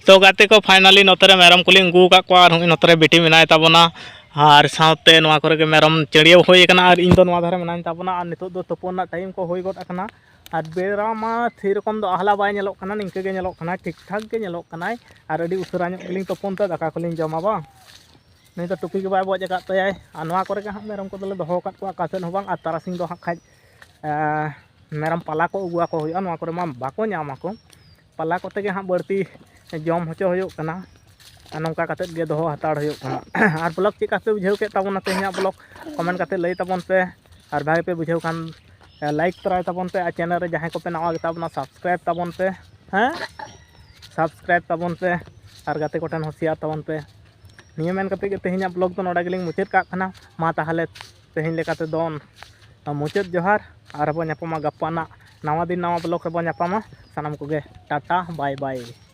ᱛᱚ ᱜᱟᱛᱮ ᱠᱚ, finally ᱱᱚᱛᱮ ᱨᱮ ᱢᱮᱨᱚᱢ ᱠᱚᱞᱤᱧ ᱟᱹᱜᱩ ᱟᱠᱟᱫ ᱠᱚᱣᱟ ᱟᱨ ᱱᱚᱜᱼᱚᱭ ᱱᱚᱛᱮ ᱨᱮ ᱵᱤᱴᱤ ᱢᱮᱱᱟᱭ ᱛᱟᱵᱚᱱᱟ᱾ ᱟᱨ ᱥᱟᱶᱛᱮ ᱱᱚᱣᱟ ᱠᱚᱨᱮ ᱜᱮ ᱢᱮᱨᱚᱢ ᱪᱟᱹᱲᱭᱟᱹᱣ ᱦᱩᱭ ᱟᱠᱟᱱᱟ ᱟᱨ ᱤᱧ ᱫᱚ ᱱᱚᱣᱟ ᱫᱷᱟᱨᱮ ᱢᱮᱱᱟᱧ ᱛᱟᱵᱚᱱᱟ᱾ ᱟᱨ ᱱᱤᱛᱚᱜ ᱫᱚ ᱛᱩᱯᱩ ᱨᱮᱱᱟᱜ time ᱠᱚ ᱦᱩᱭ ᱜᱚᱫ ᱟᱠᱟᱱᱟ᱾ ᱟᱨ ᱵᱮᱲᱟ ᱢᱟ ᱥᱮᱨᱚᱠᱚᱢ ᱫᱚ ᱟᱦᱞᱟ ᱵᱟᱭ ᱧᱮᱞᱚᱜ ᱠᱟᱱᱟ, ᱱᱤᱝᱠᱟᱹ ᱜᱮ ᱧᱮᱞᱚᱜ ᱠᱟᱱᱟᱭ, ᱴᱷᱤᱠ ᱴᱷᱟᱠ ᱜᱮ ᱧᱮᱞᱚᱜ ᱠᱟᱱᱟᱭ᱾ ᱟᱨ ᱟᱹᱰᱤ ᱩᱥᱟᱹᱨᱟ ᱧᱚᱜ ᱜᱮᱞᱤᱧ ᱛᱩᱯᱩᱱ ᱛᱮ ᱫᱟᱠᱟ ᱠᱚᱞᱤᱧ ᱡᱚᱢᱟ ᱵᱟᱝ᱾ ᱱᱩᱭ ᱫᱚ ᱴᱩᱯᱤ ᱜᱮ ᱵᱟᱭ ᱵᱚᱡ ᱟᱠᱟᱫ ᱛᱟᱭᱟᱭ᱾ ᱟᱨ ᱱᱚᱣᱟ ᱠᱚᱨᱮ ᱜᱮ ᱦᱟᱸᱜ ᱢᱮᱨᱚᱢ ᱠᱚᱫᱚᱞᱮ ᱫᱚᱦᱚ ᱟᱠᱟᱫ ᱠᱚᱣᱟ ᱚᱠᱟ ᱥᱮᱫ ᱦᱚᱸ ᱵᱟᱝ᱾ ᱟᱨ ᱛᱟᱨᱟᱥᱤᱧ ᱫᱚ ᱦᱟᱸᱜ ᱠᱷᱟᱡ, ᱮᱸ, ᱢᱮᱨᱚᱢ ᱯᱟᱞᱟ ᱠᱚ ᱟᱹᱜᱩ ᱟᱠᱚ ᱦᱩᱭᱩᱜᱼᱟ, ᱱᱚᱣᱟ ᱠᱚᱨᱮ ᱢᱟ ᱵᱟᱠᱚ ᱧᱟᱢ ᱟᱠᱚ᱾ ᱯᱟᱞᱟ ᱠᱚᱛᱮ ᱜᱮ ᱦᱟᱸᱜ ᱵᱟᱹᱲᱛᱤ ᱡᱚᱢ ᱦᱚᱪᱚ ᱦᱩᱭᱩᱜ ᱠᱟᱱᱟ᱾ ᱟᱨ ᱱᱚᱝᱠᱟ ᱠᱟᱛᱮᱫ ᱜᱮ ᱫᱚᱦᱚ ᱦᱟᱛᱟᱲ ᱦᱩᱭᱩᱜ ᱠᱟᱱᱟ᱾ ᱟᱨ vlog ᱪᱮᱫ ᱞᱮᱠᱟ ᱯᱮ ᱵᱩᱡᱷᱟᱹᱣ ᱠᱮᱫ ᱛᱟᱵᱚᱱᱟ ᱛᱮᱦᱮᱧᱟᱜ vlog, comment ᱠᱟᱛᱮᱫ ᱞᱟᱹᱭ ᱛᱟᱵᱚᱱ ᱯᱮ᱾ ᱟᱨ ᱵᱷᱟᱜᱮ ᱯᱮ ᱵᱩᱡᱷᱟᱹᱣ ᱠᱷᱟᱱ, like ᱛᱚᱨᱟᱭ ᱛᱟᱵᱚᱱ ᱯᱮ᱾ ᱟᱨ channel ᱨᱮ ᱡᱟᱦᱟᱸᱭ ᱠᱚᱯᱮ ᱱᱟᱣᱟ ᱜᱮᱛᱟ ᱵᱚᱱᱟ, subscribe ᱛᱟᱵᱚᱱ ᱯᱮ, ᱦᱮᱸ, subscribe ᱛᱟᱵᱚᱱ ᱯᱮ᱾ ᱟᱨ ᱜᱟᱛᱮ ᱠᱚᱴᱷᱮᱱ ᱦᱚᱸ share ᱛᱟᱵᱚᱱ ᱯᱮ᱾ ᱱᱤᱭᱟᱹ ᱢᱮᱱ ᱠᱟᱛᱮᱫ ᱜᱮ ᱛᱮᱦᱮᱧᱟᱜ vlog ᱫᱚ ᱱᱚᱰᱮ ᱜᱮᱞᱤᱧ ᱢᱩᱪᱟᱹᱫ ᱠᱟᱜ ᱠᱟᱱᱟ᱾ ᱢᱟ ᱛᱟᱦᱚᱞᱮ ᱛᱮᱦᱮᱧ ᱞᱮᱠᱟ ᱛᱮᱫᱚ ᱢᱩᱪᱟᱹᱫ ᱡᱚᱦᱟᱨ᱾ ᱟᱨ ᱵᱚᱱ ᱧᱟᱯᱟᱢᱟ ᱜᱟᱯᱟ ᱱᱟᱜ ᱱᱟᱣᱟ ᱫᱤᱱ ᱱᱟᱣᱟ vlog ᱨᱮᱵᱚᱱ ᱧᱟᱯᱟᱢᱟ᱾ ᱥᱟᱱᱟᱢ ᱠᱚᱜᱮ ᱴᱟᱴᱟ, bye bye᱾